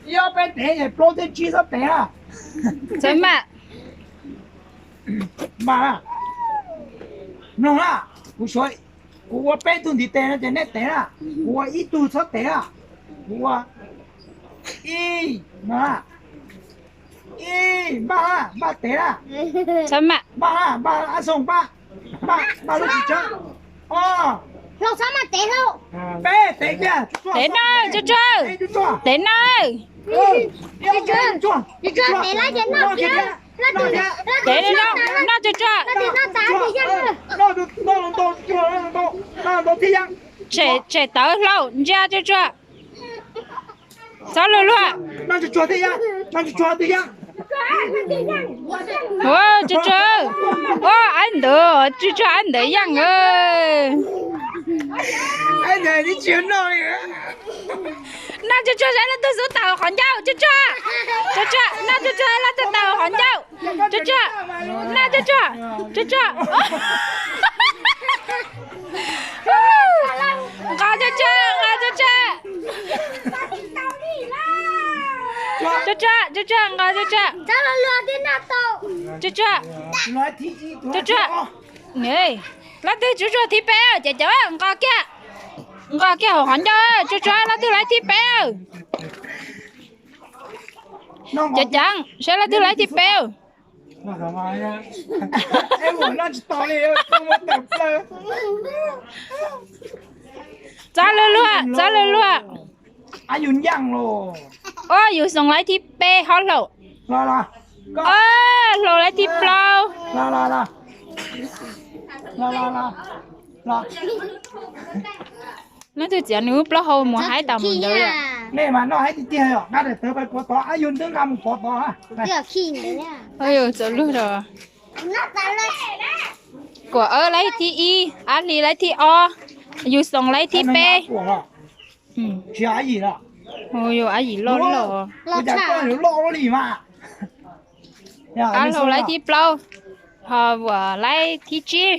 Ib ob peb tev es plaub thiab tsib txhob tev na. Txhob maj. Maj na. Mloog na, kuv suav, kuv ua peb tug ntiv tes no ces nej tev na. Kuv ua ib tug txhob tev na. Kuv ua ib no na. Ib, npaj, npaj tev na. Txhob maj. Npaj, npaj ab xoo npaj. Npaj, npaj lub tsis tsawb. Os. Hlau txhob maj tev hlau. Peb tev kiag. Tev no, tsuag tsuag. Tev no. Tsuag tsuag, tev lawm ces noj kiag. Tev no, noj tsuag tsuag. Tshem tawv hlau ntsia tsuag tsuag. Txhob luag luag. Ua tsuag tsuag, ua ab ntawd, tsuag tsuag ab ntawd yeej. Noj tsuag tsuag saib leej twg xub tawm qhov ncauj, tsuag tsuag. Tsuag tsuag, noj tsuag tsuag leej twg tawm qhov ncauj. Tsuag tsuag, noj tsuag tsuag, tsuag tsuag. Nqos tsuag tsuag, nqos tsuag tsuag. Tsuag tsuag, tsuag tsuag, nqos tsuag tsuag. Tsuag tsuag, tsuag tsuag. Leej twg tsuag tsuag thib peb, cov cov nqos kiag. Nqos kiag hauv qhov ncauj, tsuag tsuag leej twg lawv thib peb. Cov cov, saib leej twg lawv thib peb. Txhob luag luag, txhob luag luag. Ua yus xoom lawv thib peb hlob hlau. Hlau lawv thib plaub. Leej twg txiav nws plaub hau mus haib tas mus ntawd. Kuam Awb lawv thib ib, Ab Hli lawv thib ob, yus xoom lawv thib peb. Yus ab yim loj loj. Ab Hlau lawv thib plaub, ho Vuam lawv thib tsib.